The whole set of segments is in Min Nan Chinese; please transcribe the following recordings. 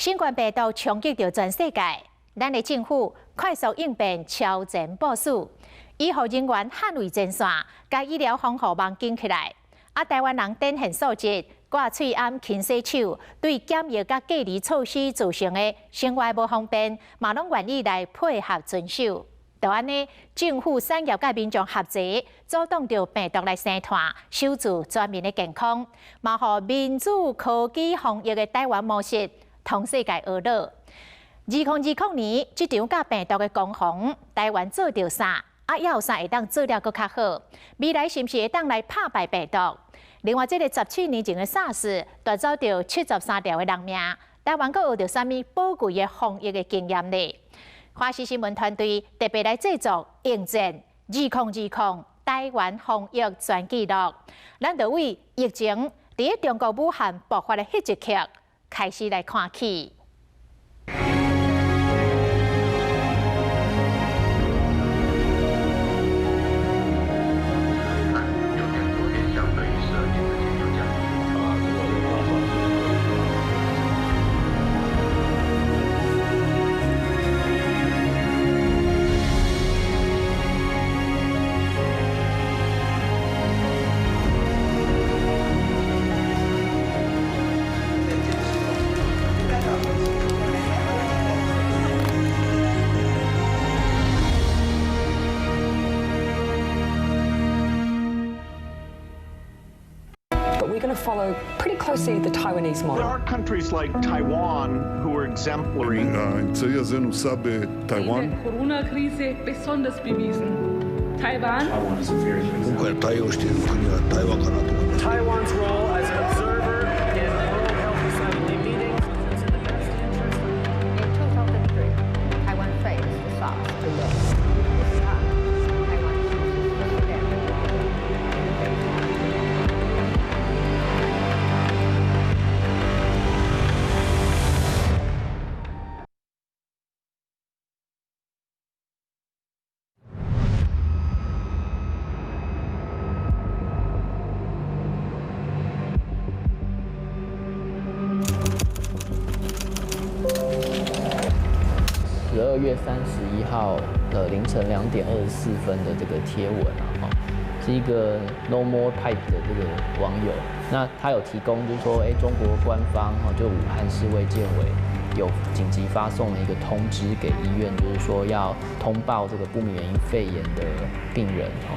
新冠病毒衝擊著全世界，咱的政府快速應變，超前部署，醫護人員捍衛前線，共醫療防護網緊起來。啊，台灣人展現素質，掛喙罨、勤洗手，對檢疫佮隔離措施造成的生活無方便，嘛攏願意來配合遵守。就按呢，政府產業佮民眾合齊，阻擋著病毒來生湠，守住全民的健康，嘛予民主科技防疫的台灣模式，通世界學樂。2020年，這場佮病毒的攻防，台灣做著啥？啊，猶有啥會當做了閣較好？未來是毋是會當來拍敗病毒？另外，這个17年前的 SARS 奪走著73條的人命，台灣閣學著啥物寶貴的防疫的經驗呢？華視新聞團隊特別來製作《迎戰2020台灣防疫全紀錄》，咱就為疫情佇中國武漢爆發的彼一刻開始來看起。 Follow pretty closely the Taiwanese model. There are countries like Taiwan who are exemplary. האמצעי הזה נוסה בטיוואן. Corona-Krise besonders bewiesen. Taiwan. 今回対応している国は台灣かなと思います。 Taiwan's role as an observer in World Health Assembly meetings is in the best interest. In 2003, Taiwan faced SARS alone. This time, Taiwan chooses to stand together and face 12月31号的凌晨2点24分的這個貼文啊，哈，是一個 No More Pipe 的這個網友，那他有提供，就是說，中國官方哈，就武漢市衛健委有緊急發送了一個通知給醫院，就是說要通報這個不明原因肺炎的病人，哈。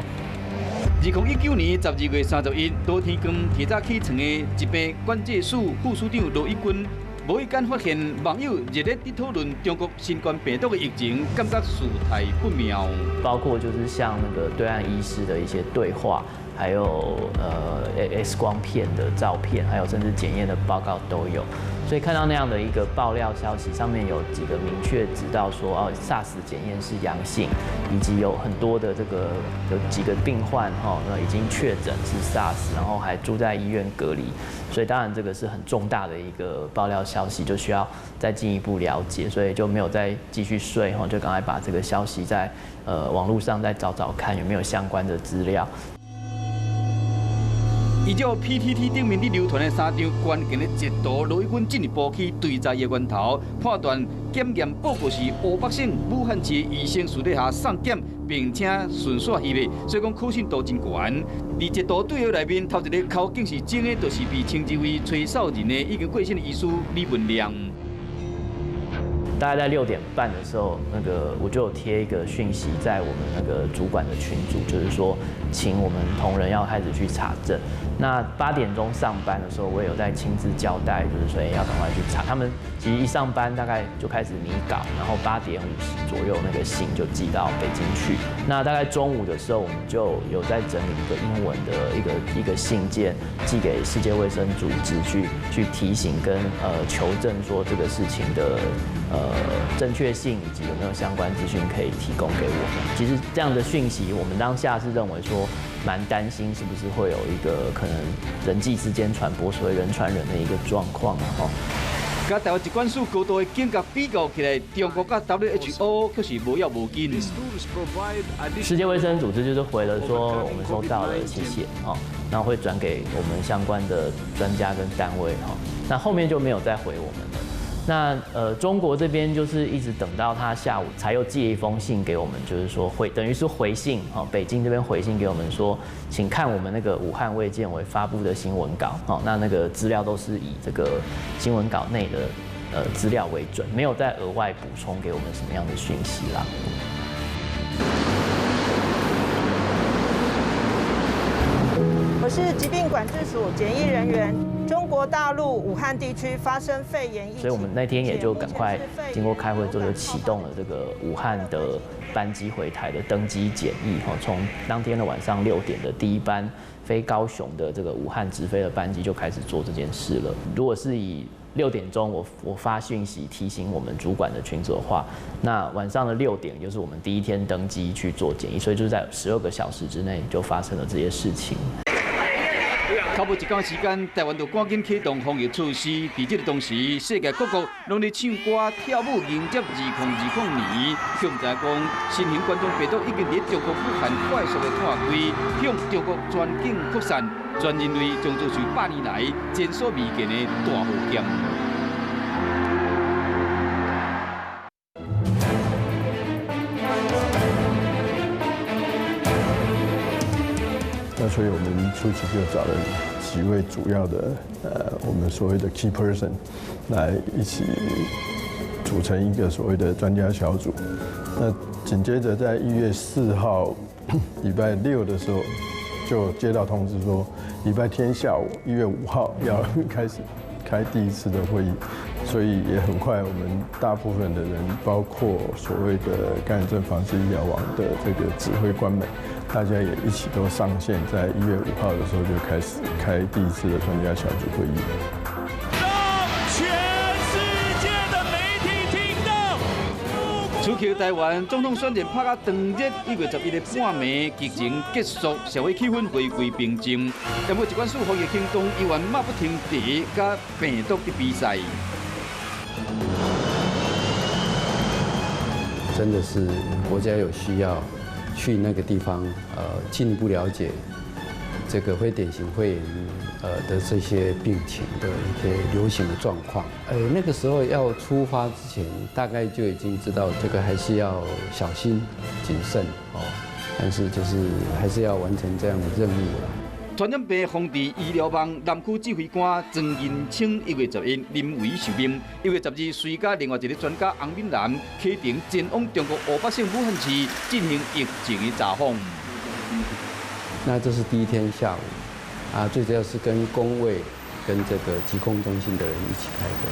2019年12月31，羅天光提早起床的疾病管制署副署長羅一鈞，無意間發現網友熱烈佇討論中國新冠病毒的疫情，感覺事態不妙。包括就是像那個對岸醫師的一些對話，還有X 光片的照片，還有甚至檢驗的報告都有。所以看到那樣的一個爆料消息，上面有幾個明確知道說哦，SARS 檢驗是陽性，以及有很多的這個有幾個病患哈，那已經確診是 SARS，然後還住在醫院隔離。所以當然這個是很重大的一個爆料消息，就需要再進一步了解，所以就沒有再繼續睡哈，就趕快把這個消息在網絡上再找找看有沒有相關的資料。依照 PTT 頂面佇流傳的三張關鍵的截圖，羅一鈞進一步去追查伊的源頭，判斷檢驗報告是湖北省武漢市的醫生私底下送檢，並且順紲翕的，所以講可信度真懸。佇截圖對話內面，頭一个口徑是真的，就是被稱之為吹哨人的已經過身的醫師李文亮。大概在6點半的時候，那個我就有貼一個訊息在我們那個主管的群組，就是說請我們同仁要開始去查證。那8點鐘上班的時候，我也有在親自交代，就是說要趕快去查。他們其實一上班大概就開始擬稿，然後8點50左右那個信就寄到北京去。那大概中午的時候，我們就有在整理一個英文的一個信件，寄給世界衛生組織去提醒跟求證說這個事情的正確性以及有沒有相關資訊可以提供給我們。其實這樣的訊息，我們當下是認為說蠻擔心，是不是會有一個可能人際之間傳播，所謂人傳人的一個狀況啊？佮台灣疾管署高度的警覺比較起來，中國佮 WHO 卻是無要無緊。世界衛生組織就是回了說，我們收到了，謝謝哦，那會轉給我們相關的專家跟單位哈。那後面就沒有再回我們了。那中国这边就是一直等到他下午才又寄一封信给我们，就是说回等于是回信哈，北京这边回信给我们说，请看我们那个武汉卫健委发布的新闻稿，哦，那个资料都是以这个新闻稿内的资料为准，没有再额外补充给我们什么样的讯息啦。我是疾病管制署检疫人员。中国大陆武汉地区发生肺炎疫情，所以我们那天也就赶快经过开会之后，就启动了这个武汉的班机回台的登机检疫。哈，从当天的晚上6点的第一班飞高雄的这个武汉直飞的班机就开始做这件事了。如果是以6点钟我发讯息提醒我们主管的群组的话，那晚上的六点就是我们第一天登机去做检疫，所以就是在12个小时之内就发生了这些事情。较无一工时间，台湾就赶紧启动防疫措施。伫这个同时，世界各国拢咧唱歌跳舞迎接2020年。却毋知讲，新型冠状病毒已经伫中国武汉快速的湠开，向中国全境扩散，全人类将遭受100年来前所未见的大祸劫。那所以我们初期就找了几位主要的我们所谓的 key person 来一起组成一个所谓的专家小组。那紧接着在1月4号礼拜六的时候，就接到通知说，礼拜天下午1月5号要开始开第一次的会议，所以也很快，我们大部分的人，包括所谓的感染症防治医疗网的这个指挥官们，大家也一起都上线，在一月五号的时候就开始开第一次的专家小组会议。让全世界的媒体听到。此刻台湾总统选战拍甲烫热，1月11日半暝激情结束，社会气氛回归平静。但过疾管署防疫行动依然马不停蹄，佮病毒伫比赛。真的是国家有需要去那个地方，进一步了解这个非典型肺炎的这些病情的一些流行的状况。那个时候要出发之前，大概就已经知道这个还是要小心谨慎哦，但是就是还是要完成这样的任务了。传染病防治医疗网南区指挥官庄仁清1月11临危受命，1月12随佮另外一个专家洪敏南启程前往中国湖北省武汉市进行疫情的查访。那这是第一天下午，啊，最主要是跟公卫跟这个疾控中心的人一起开会。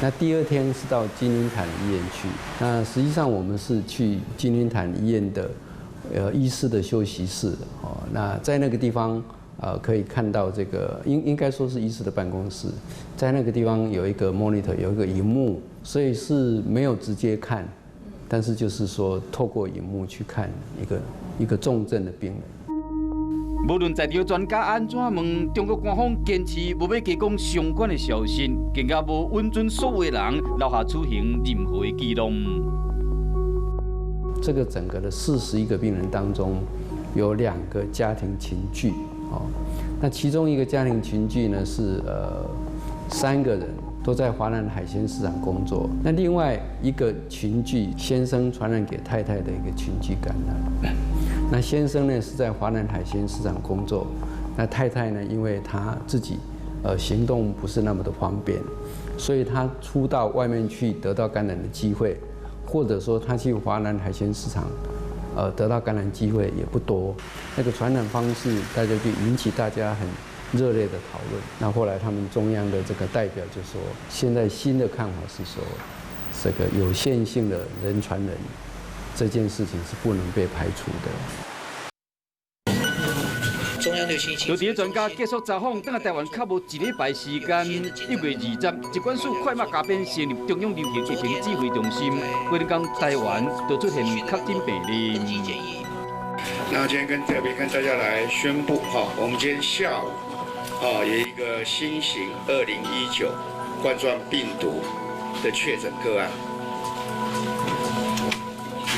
那第二天是到金银潭医院去，那实际上我们是去金银潭医院的医师的休息室哦，那在那个地方，可以看到这个应该说是医师的办公室，在那个地方有一个 monitor，有一个荧幕，所以是没有直接看，但是就是说透过荧幕去看一个一个重症的病人。无论在场专家按怎问，中国官方坚持无欲提供相关的消息，更加无允准所有的人留下此行任何的记录。这个整个的41个病人当中，有两个家庭群聚。哦，那其中一个家庭群聚呢是三个人都在华南海鲜市场工作。那另外一个群聚，先生传染给太太的一个群聚感染。那先生呢是在华南海鲜市场工作，那太太呢，因为她自己行动不是那么的方便，所以她出到外面去得到感染的机会，或者说她去华南海鲜市场，得到感染机会也不多，那个传染方式，大家就引起大家很热烈的讨论。那后来他们中央的这个代表就说，现在新的看法是说，这个有限性的人传人这件事情是不能被排除的。中央流行就伫专家结束查访，转来台湾较无一礼拜时间，1月20，疾管署快马加鞭成立中央流行疫情指挥中心，过两工台湾就出现确诊病例。那今天跟特别跟大家来宣布哈，我们今天下午啊有一个新型2019冠状病毒的确诊个案。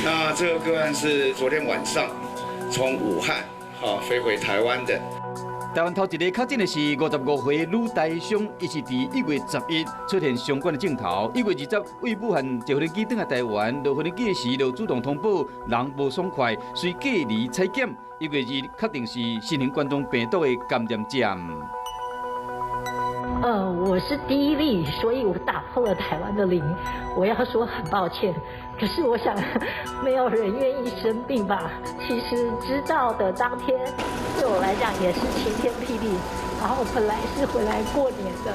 那这个个案是昨天晚上从武汉，好，飞回台湾的。台灣頭一个確診的是55歲呂大松，伊是佇1月11出現相關的症頭。1月20為武漢坐飛機轉來台灣，落飛機的時就主動通報人無爽快，隨隔離採檢。1月2確定是新型冠狀病毒的感染者。我是第一例，所以我打破了台灣的零。我要說很抱歉，可是我想沒有人願意生病吧。其實知道的當天，對我來講也是晴天霹靂。然後本來是回來過年的，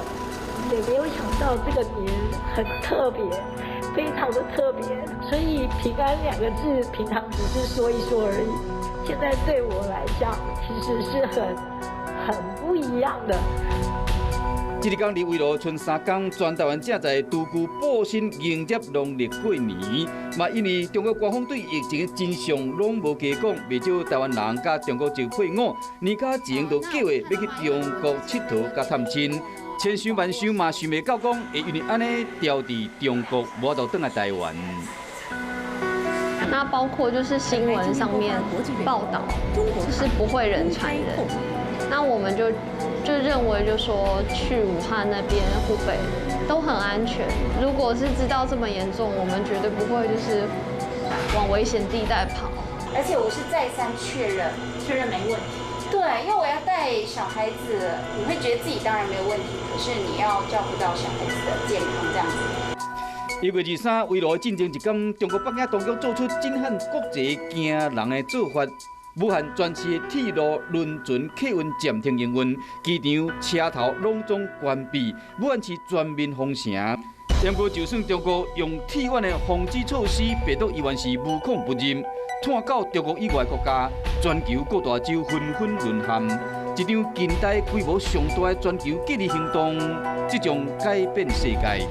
也沒有想到這個年很特別，非常的特別。所以平安兩個字，平常只是說一說而已，現在對我來講，其實是很不一樣的。這一工佇圍爐賰三工，全台灣正在獨居布新迎接農曆過年。嘛，因為中國官方對疫情的真相攏無加講，袂少台灣人佮中國籍配偶年假前就計劃欲去中國𨑨迌佮探親，千想萬想嘛想袂到講會因為按呢牢佇中國，無法度轉來台灣。那包括就是新聞上面報道，就是不會人傳人。那我們就認為，就說去武漢那邊、湖北都很安全。如果是知道這麼嚴重，我們絕對不會就是往危險地帶跑。而且我是再三確認，確認沒問題。對，因為我要帶小孩子，你會覺得自己當然沒有問題，可是你要照顧到小孩子的健康，這樣子。1月23，圍爐進前一工，中國北京當局做出震撼國際驚人的做法。武漢全市的鐵路、輪船、客運暫停營運，機場、車頭攏總關閉，武漢市全面封城。不過，就算中國用鐵腕的防止措施，病毒依然是無孔不入，拖到中國以外國家，全球各大洲紛紛淪陷。這場近代規模上大的全球隔離行動，即將改變世界。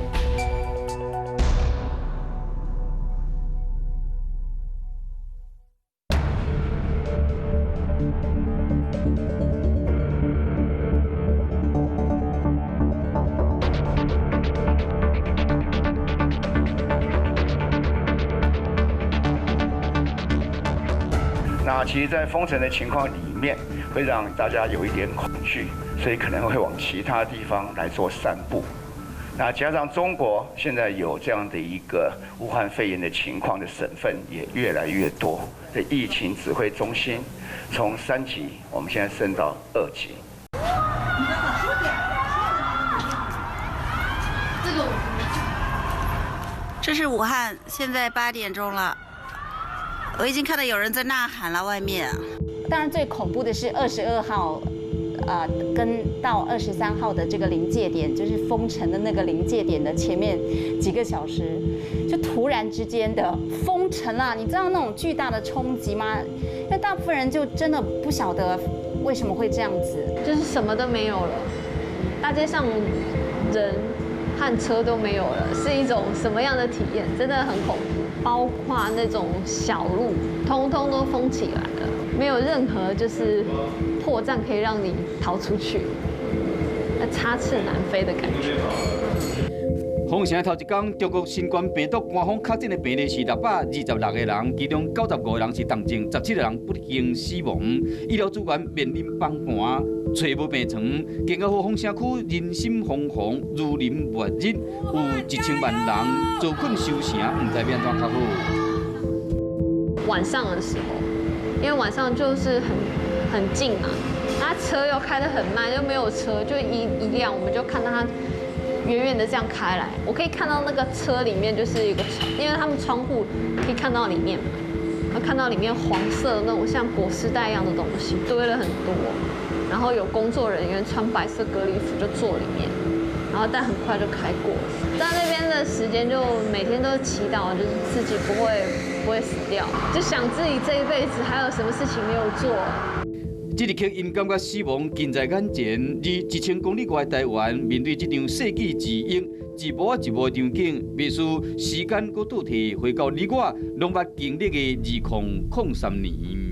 那其實，在封城的情況裡面，會讓大家有一點恐懼，所以可能會往其他地方來做散步。那加上中國現在有這樣的一個武漢肺炎的情況的省份也越來越多，這疫情指揮中心從3級，我們現在升到2級。這是武漢，現在8點鐘了。我已經看到有人在吶喊了，外面。當然，最恐怖的是22號，跟到23號的這個臨界點，就是封城的那個臨界點的前面幾個小時，就突然之間的封城了，你知道那種巨大的衝擊嗎？那大部分人就真的不曉得為什麼會這樣子，就是什麼都沒有了，大街上人和車都沒有了，是一種什麼樣的體驗？真的很恐怖。包括那種小路，通通都封起來了，沒有任何就是破綻可以讓你逃出去，那插翅難飛的感覺。封城頭一工，中國新冠病毒官方確診的病例是626個人，其中95個人是重症，17個人不幸死亡。醫療資源面臨崩盤，揣無病床。更加予封城區人心惶惶，如臨末日，有1000萬人遭困收城，毋知欲按怎較好。晚上的時候，因為晚上就是很靜嘛，那車又開得很慢，又沒有車，就一輛，我們就看到它遠遠的這樣開來，我可以看到那個車裡面就是一個窗，因為他們窗戶可以看到裡面嘛，看到裡面黃色的那種像裹屍袋一樣的東西堆了很多，然後有工作人員穿白色隔離服就坐裡面，然後但很快就開過了。在那邊的時間就每天都祈禱，就是自己不會死掉，就想自己這一輩子還有什麼事情沒有做。這一刻，𪜶感覺死亡近在眼前。而1000公里外的台灣，面對這場世紀之役，一幕一幕的場景，袂輸時間閣倒退，回到你我攏捌經歷的2003年。